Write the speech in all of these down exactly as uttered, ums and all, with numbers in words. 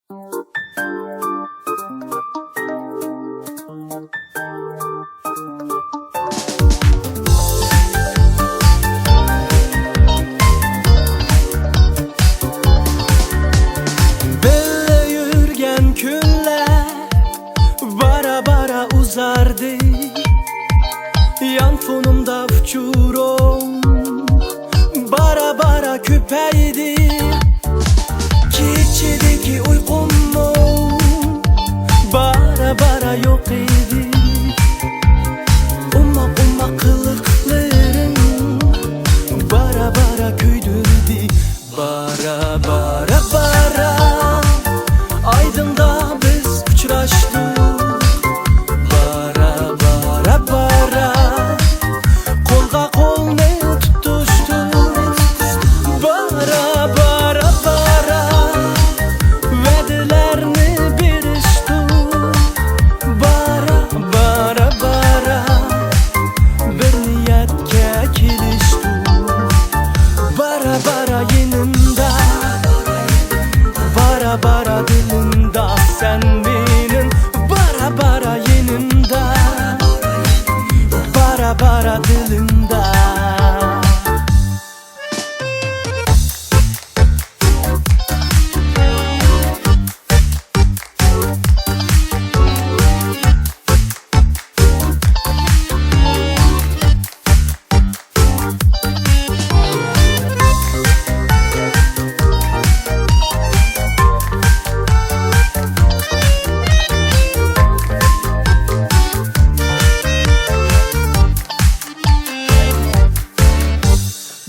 بىللە يۈرگەن كۈنلەر بارا-بارا ئۇزاردى. يانفونۇمدا ئۇچۇرۇڭ بارا-بارا كۆپەيدى. كېچىدىكى ئۇيقۇممۇ بارا-بارا يوق ئىدى. ئوماق-ئوماق قىلىقلىرىڭ بارا-بارا كۆيدۈردى. بارا، بارا، بارا، ئايدىڭدا بىز ئۇچراشتۇق. بارا، بارا، بارا، قولغا قولنى تۇتۇشتۇق. بارا، بارا، بارا، ۋەدىلەرنى بېرىشتۇق. بارا، بارا، بارا، بىر نىيەتكە كېلىشتۇق. بارا-بارا يېنىمدا، بارا-بارا دىلىمدا سەن مېنىڭ. بارا-بارا يېنىمدا، بارا-بارا دىلىمدا.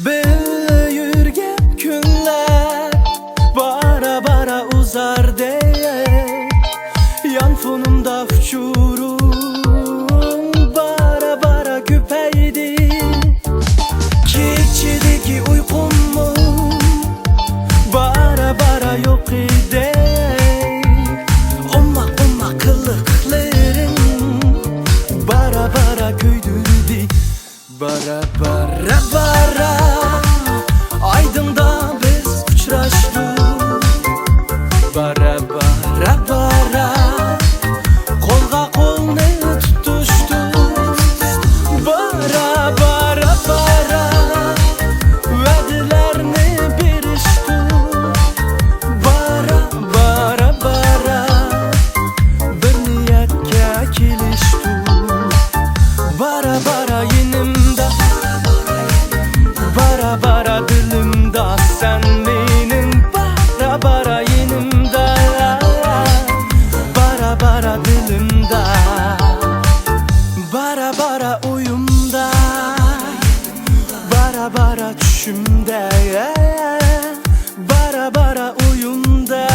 بىللە يۈرگەن كۈنلەر بارا-بارا ئۇزاردى. يانفونۇمدا ئۇچۇرۇڭ بارا-بارا كۆپەيدى. كېچىدىكى ئۇيقۇممۇ بارا-بارا يوق ئىدى. ئوماق-ئوماق قىلىقلىرىڭ بارا-بارا كۆيدۈردى. بارا، بارا، بارا، ئايدىڭدا بىز ئۇچراشتۇق. بارا، بارا، بارا، قولغا قولنى تۇتۇشتۇق. بارا، بارا، بارا، ۋەدىلەرنى بېرىشتۇق. بارا، بارا، بارا، بىر نىيەتكە كېلىشتۇق. بارا-بارا يېنىمدا، بارا-بارا دىلىمدا سەن مېنىڭ. بارا-بارا يېنىمدا، بارا-بارا دىلىمدا، بارا-بارا ئويۇمدا، بارا-بارا چۈشۈمدە، بارا-بارا ئويۇمدا.